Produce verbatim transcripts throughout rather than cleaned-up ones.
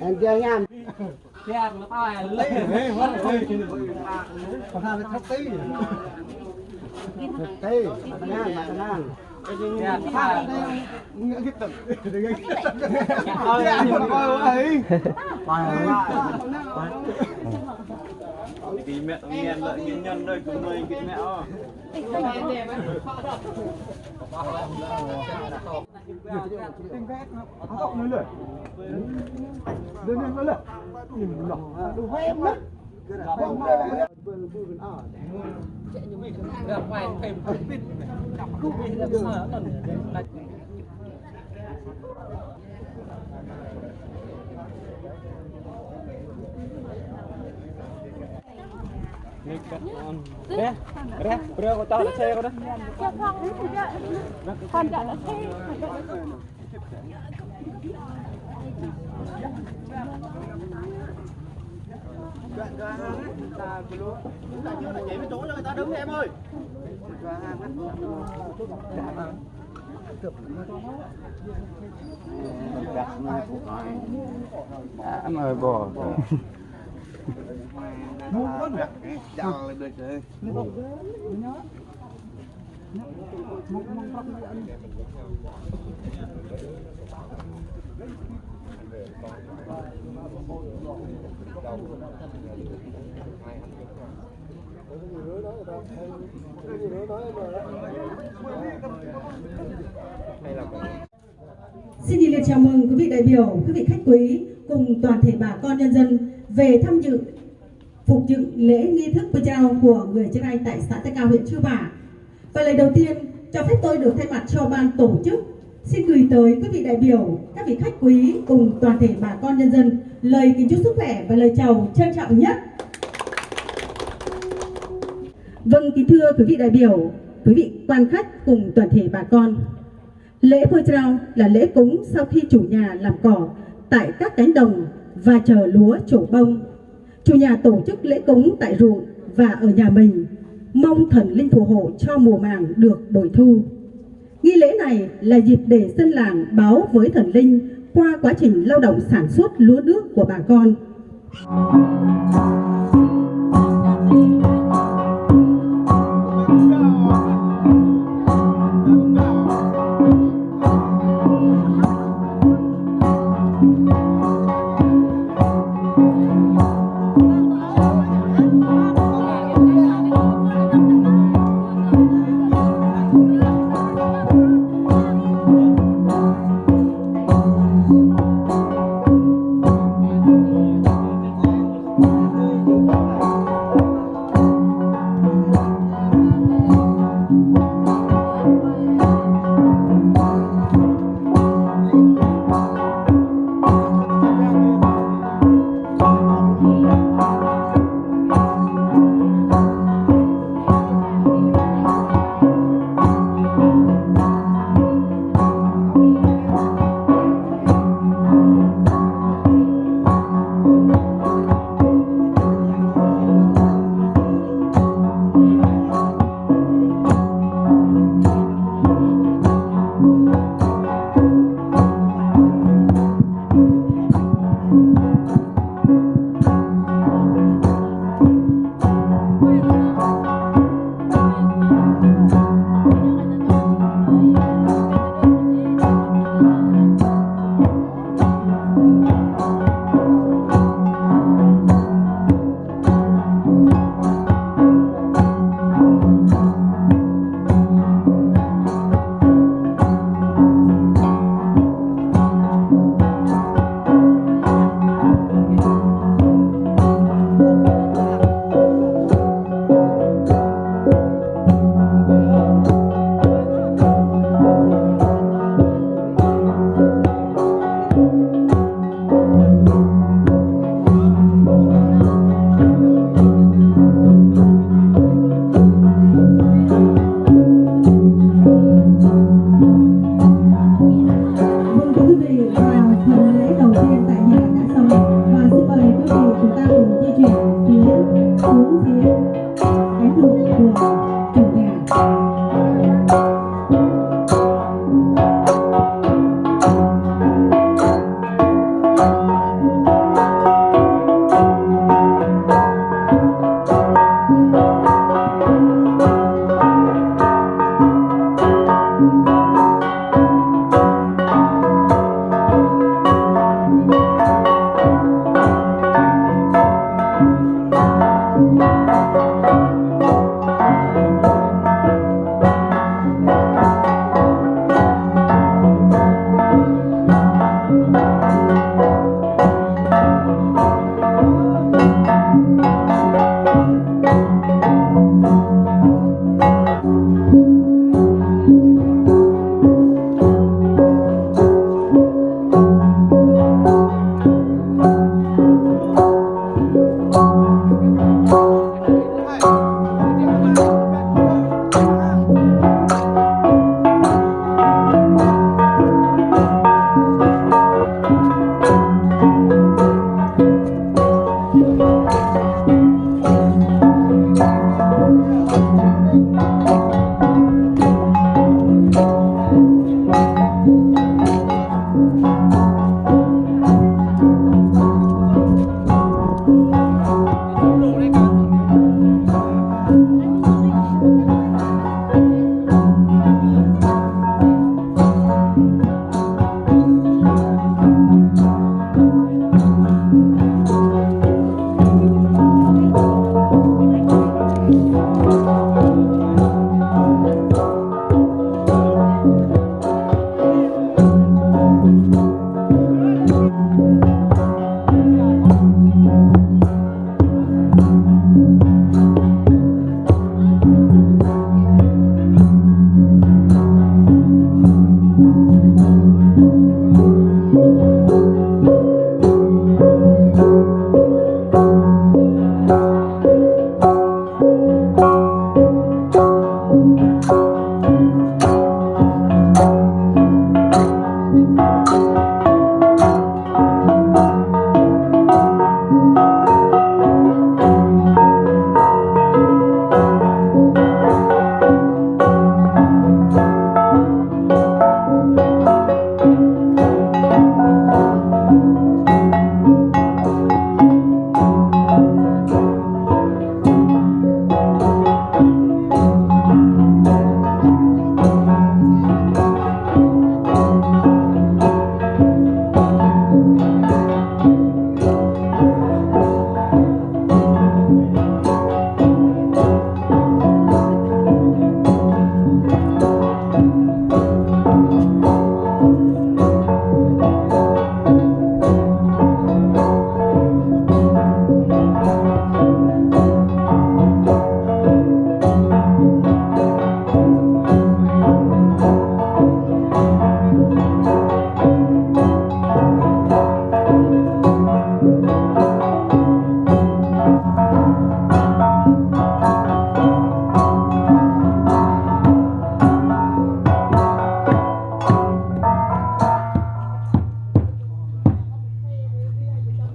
Em kia nhá. Kia nó tao à, lấy. Ê, hốt, ê. Có thằng nó thắt tí. Thắt tí, makanan, makanan. Kia, thắt. Ơ, ơ, ơ. Đi mẹ, mẹ, mẹ, mẹ nhân đây, cũng mời cái mẹ, ơ. Reh, reh, brơi kâo čang đạp xe kâo đah. Ăn ơi bò. Xin nhiệt liệt chào mừng quý vị đại biểu, quý vị khách quý cùng toàn thể bà con nhân dân về tham dự phục dựng lễ nghi thức pơjrao của người Jrai tại xã Ea Ka, huyện Chư Păh. Và lời đầu tiên, cho phép tôi được thay mặt cho ban tổ chức xin gửi tới quý vị đại biểu, các vị khách quý cùng toàn thể bà con nhân dân lời kính chúc sức khỏe và lời chào trân trọng nhất. Vâng, kính thưa quý vị đại biểu, quý vị quan khách cùng toàn thể bà con. Lễ pơjrao là lễ cúng sau khi chủ nhà làm cỏ tại các cánh đồng và chở lúa trổ bông. Chủ nhà tổ chức lễ cúng tại ruộng và ở nhà mình, mong thần linh phù hộ cho mùa màng được bội thu. Nghi lễ này là dịp để dân làng báo với thần linh qua quá trình lao động sản xuất lúa nước của bà con.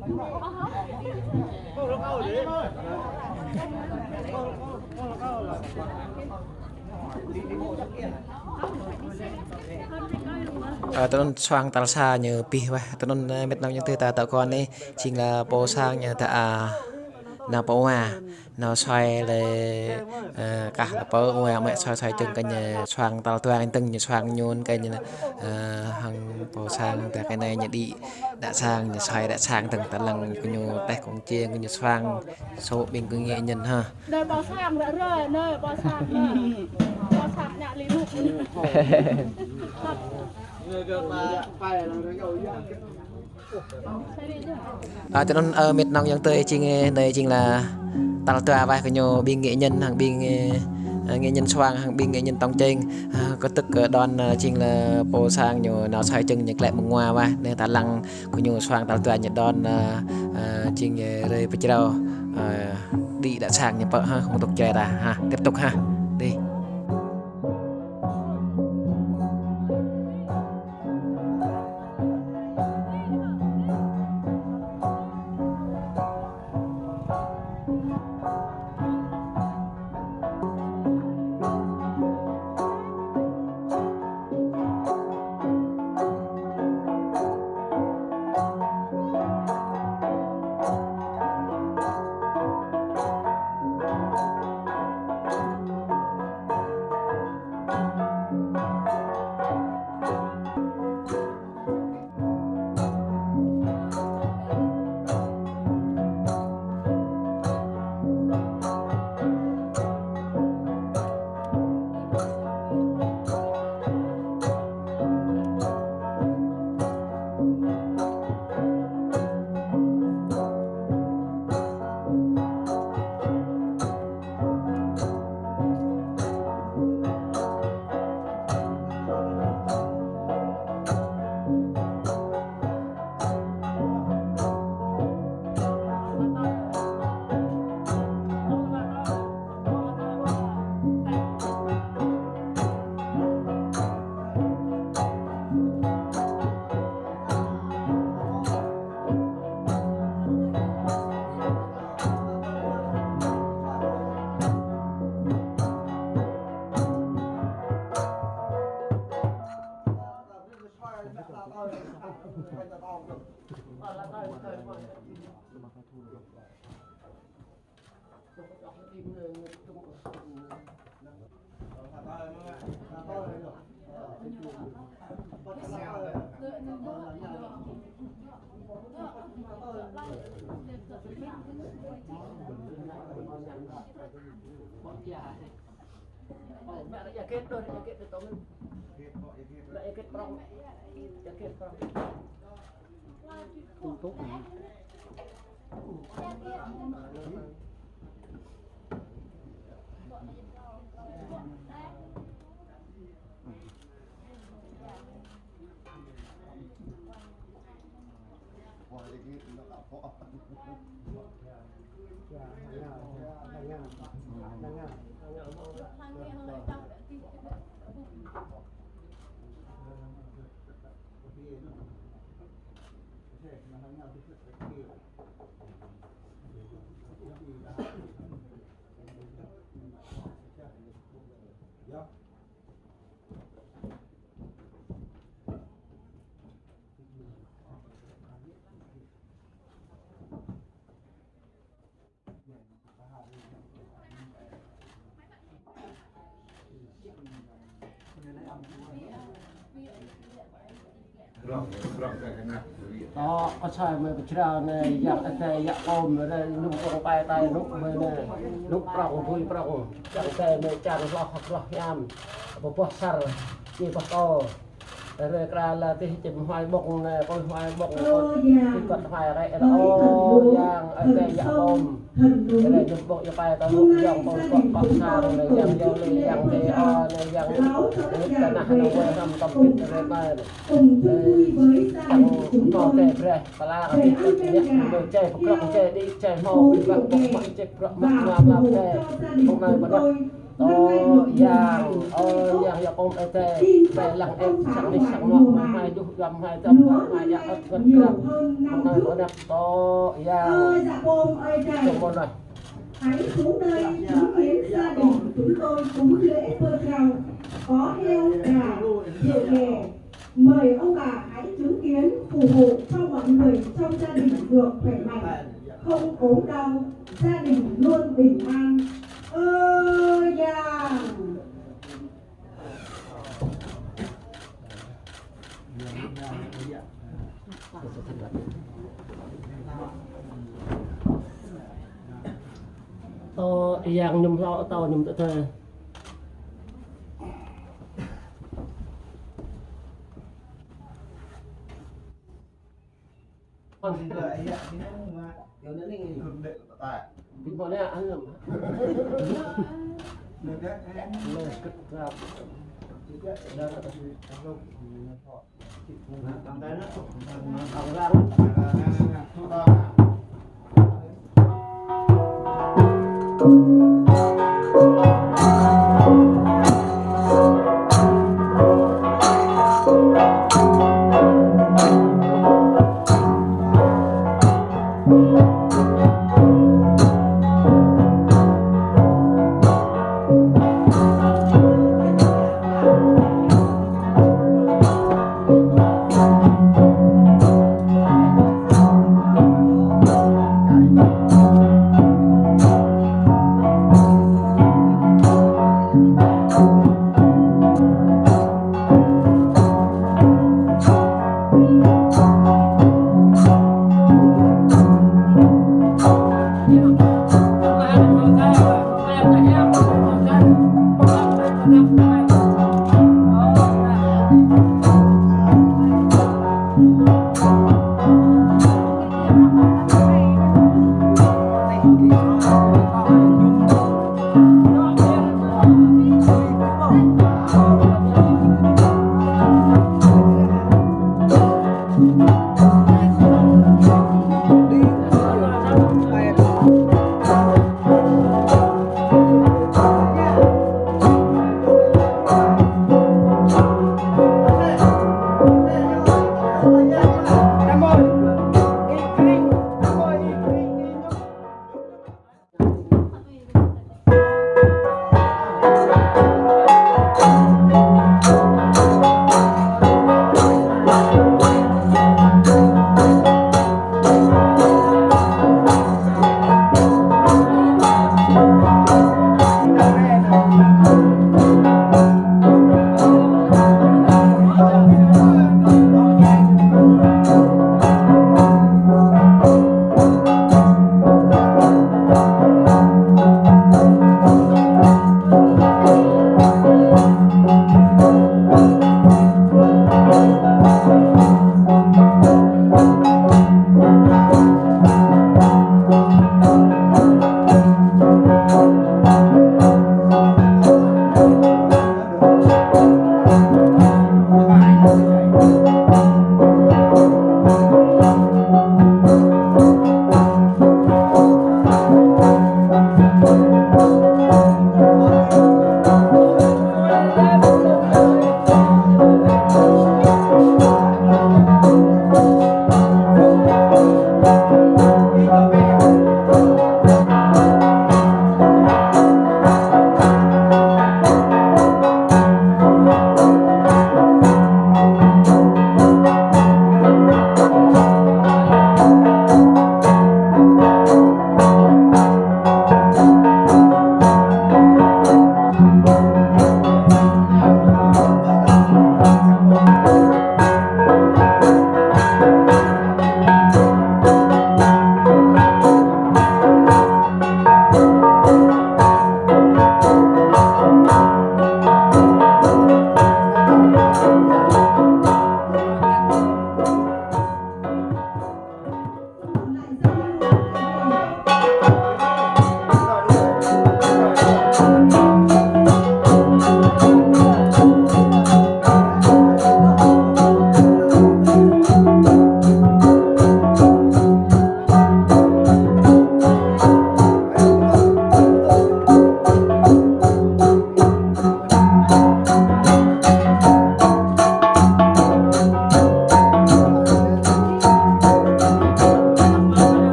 Ơ, tui anŭn suang tal sa ñu abih wah. Tui anŭn, ơ, mĕt nong ñu tơ ta tŏ kơ anai, jing la pô sang ñu ta, a, nao pơ wa. Nao suaih lĕ, ơ, kah lĕ pơ wa mĕ suaih suaih čơ̆ng kơ ñu suang tal dua dơ̆ng ñu suang ñun kơ ñu, ơ, hăng pô sang ta kơ anai ñu đĭ đă sang ñu suaih đă sang dơ̆ng ta lăng kơ ñu teh kông čiêng kơ ñu suang sô ƀing kơ ngĕ ñen ha. Nơ, pô sang ră rơi, nơ, pô sang, nơ. Pô sang ñă li nuk. Ơ, tui anŭn, ơ, mĕt nong yŏng tơi jing, ơ, anai jing la tal dua wah kơ ñu ƀing ngĕ ñen hăng ƀing, ơ, ngĕ ñen suang hăng ƀing ngĕ ñen tŏng čeng. Ơ, kơ tơ̆k kơ đon, ơ, jing la pô sang ñu nao suaih čơ̆ng ñu klĕ mơ̆ng wa wah. Anai ta lăng kơ ñu suang tal dua ñu đon, ơ, ơ, jing, ơ, rơi pơčrâo, ơ, đĭ đă sang ñu pơ ha, hông tŭk čai ta ha, tiếp tục ha. Đi. Tŏ, kơ soi mơi pơčrâo anai, Yang Adai, Yang Pôm, anai, nŭk prŏng pai tai, nŭk mơi anai, nŭk prŏng, bui prŏng, Yang Adai mơi čang hloh, hloh hiam, pơboh sar, či boh kâo. Rơi kra la tih čim huai ƀŏng anai, kôi huai ƀŏng, kôi tih kơt huai rĕ, ơ, Yang Adai, Yang Pôm. Rơi jum ƀŏng, Yang pai kơ nŭk, Yang Pôm, kŏ, kŏ sang, anai, Yang Yâo Lê, Yang Tê O, anai, Yang Rĭt, tơnah, anai, wai hrăm, tơm pit, rơi pai. Ơ, čang hmâo tê breh, pơla kơ tih kơt ñĕk, mơi čai pơkrŏk, čai đĭ, čai hmâo, ƀing ƀăng, ƀŏng mă, čai bruă mă, mlam, mlam, tê. Kông anai pơnah. Tơ Yang, ơ Yang, Yang pô ơi tê, tê lăng ĕp, sang nik sang nŏk, mai juh jăm, mai jăm, mai jak ơt ngơt krah, mơ̆ng anai mơ̆ng anăp, tơ Yang. Ơ, Yang pô ơi tê. Tơ mơ̆n anai. Hãy xuống đây chứng kiến gia đình chúng tôi cúng lễ pơ trâu, có heo gà, rượu chè. Mời ông bà hãy chứng kiến, phù hộ cho mọi người trong gia đình được khỏe mạnh, không ốm đau, gia đình luôn bình an. Ơ Yang. Tơ Yang ñu hlâo, tơ ñu tơ tê.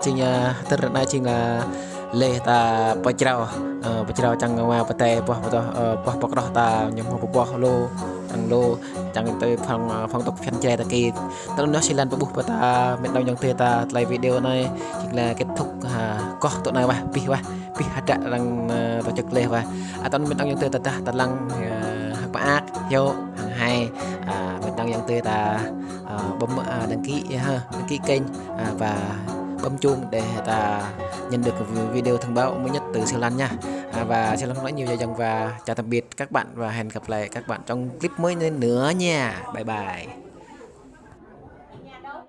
Jing, ơ, tơdơi anai jing lĕ lĕ ta pơčrâo, ơ, pơčrâo čang wa pơtê boh pơtô, ơ, boh pơkroh ta ñu hmâo boh lu, čang lu, čang tui phang, ơ, phang tŭk phiăn Jrai ta ki. Tơl anŭn yơh sĭ lăn pơƀuh pơ ta, met đaŏ ayŏng adơi ta tơlơi video anai, jing lĕ kết thúc, ha, koh tŭ anai wa, pih wa, pih hơdră arăng, ơ, tổ chức lĕ wa. Ơ, tơl anŭn met đaŏ ayŏng adơi ta dah ta lăng, ơ, hơ̆k mơak, hyu, hăng hai, ơ, met đaŏ ayŏng adơi ta, ơ, bấm, ơ, đăng ký, ha, đăng ký kênh, ơ, và bấm chuông để ta nhận được vi-, video thông báo mới nhất từ Siu Lan nha. Ơ, và Siu Lan không nói nhiều dài dòng và chào tạm biệt các bạn và hẹn gặp lại các bạn trong clip mới nữa nha. Bye bye.